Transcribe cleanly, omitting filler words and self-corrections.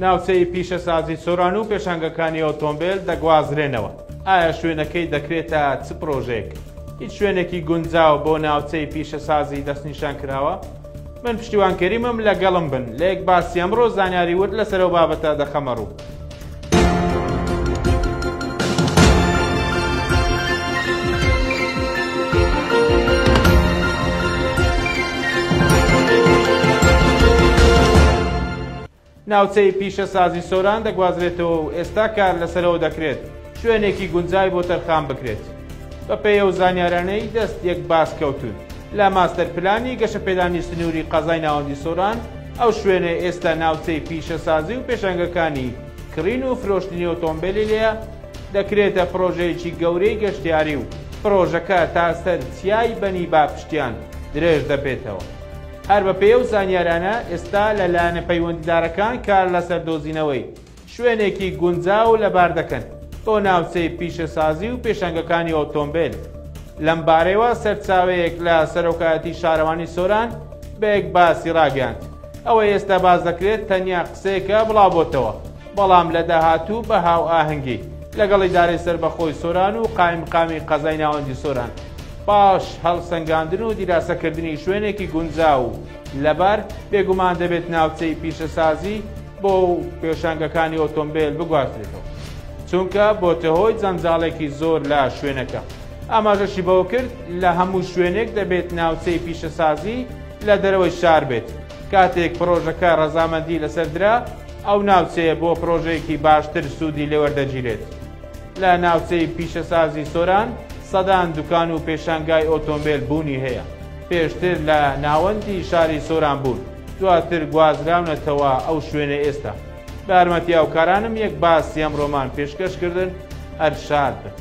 ناوچەی پیشەسازی سۆران و پێشانگەکانی ئۆتۆمبێل دەگوازرێنەوە، ئایا شوێنەکەی دەکرێتە چ پرۆژەیەک؟ هیچ شوێنێکی گونجاو بۆ ناوچەی پیشەسازی دەستنیشان کراوە؟ من پشتیوان کەریمم لەگەڵم بن لە یەک باسی ئەمڕۆ زانیاری ورد لەسەر ئەو بابەتە دەخەمە ڕوو. ناوچەی پیشەسازی سۆران دەگوازرێتەوە و ئێستا کار لەسەرەوە دەکرێت شوێنێکی گونجای بۆ تەرخان بکرێت. بەپێی ئەو زانیارانەی دەست یەک باس کەوتوون لە ماستەر پلانی گەشەپێدانی سنووری قەزای ناوەندی سۆران، ئەو شوێنەی ئێستا ناوچەی پیشەسازی و پێشانگەکانی کڕین و فرۆشتنی ئۆتۆمبێلی لێیە، دەکرێتە پڕۆژەیەکی گەورەی گەشتیاری و پڕۆژەکە تا سەر چیای بەنی باپشتیان درێژ دەبێتەوە. هەر بەپێی ئەو زانیارانە ئێستا لە لایەنە پەیوەندیدارەکان کار لەسەر دۆزینەوەی شوێنێکی گونجاو و لەبار دەکەن بۆ ناوچەی پیشەسازی و پێشانگەکانی ئۆتۆمبێل. لەمبارەیەوە سەرچاوەیەک لە سەرۆکایەتی شارەوانی سۆران بە یەک باسی ڕاگەیاند، ئەوەی ئێستا باس دەکرێت تەنیا قسەیەکە بڵاوبۆتەوە، بەڵام لە داهاتوو بە هاوئاهەنگی لەگەڵ ئیدارەی سەربەخۆی سۆران و قایمقامی قەزای ناوەندی سۆران پاش هەڵسەنگاندن و دیراسەکردنی شوێنێکی گونجاو و لەبار، بێگومان دەبێت ناوچەی پیشەسازی بۆ پێشانگەکانی ئۆتۆمبێل بگواسترێتەوە، چونکە بۆتە هۆی جەنجاڵێکی زۆر لە شوێنەکە. ئاماژەشی بەوە کرد، لە هەموو شوێنێک دەبێت ناوچەی پیشەسازی لە دەرەوەی شار بێت، کاتێک پڕۆژەکە ڕەزامەندی لەسەر درا، ئەو ناوچەیە بۆ پڕۆژەیەکی باشتر سوودی لێوەردەگیرێت. لە ناوچەی پیشەسازی سۆران سەدان دوکان و پێشانگای ئۆتۆمبێل بوونی هەیە، پێشتر لە ناوەندی شاری سۆران بوون، دواتر گوازراونەتەوە ئەو شوێنەی ئێستا. بە یارمەتی هاوکارانم یەک باسی ئەمڕۆمان پێشکەش کردن، هەر شاد بن.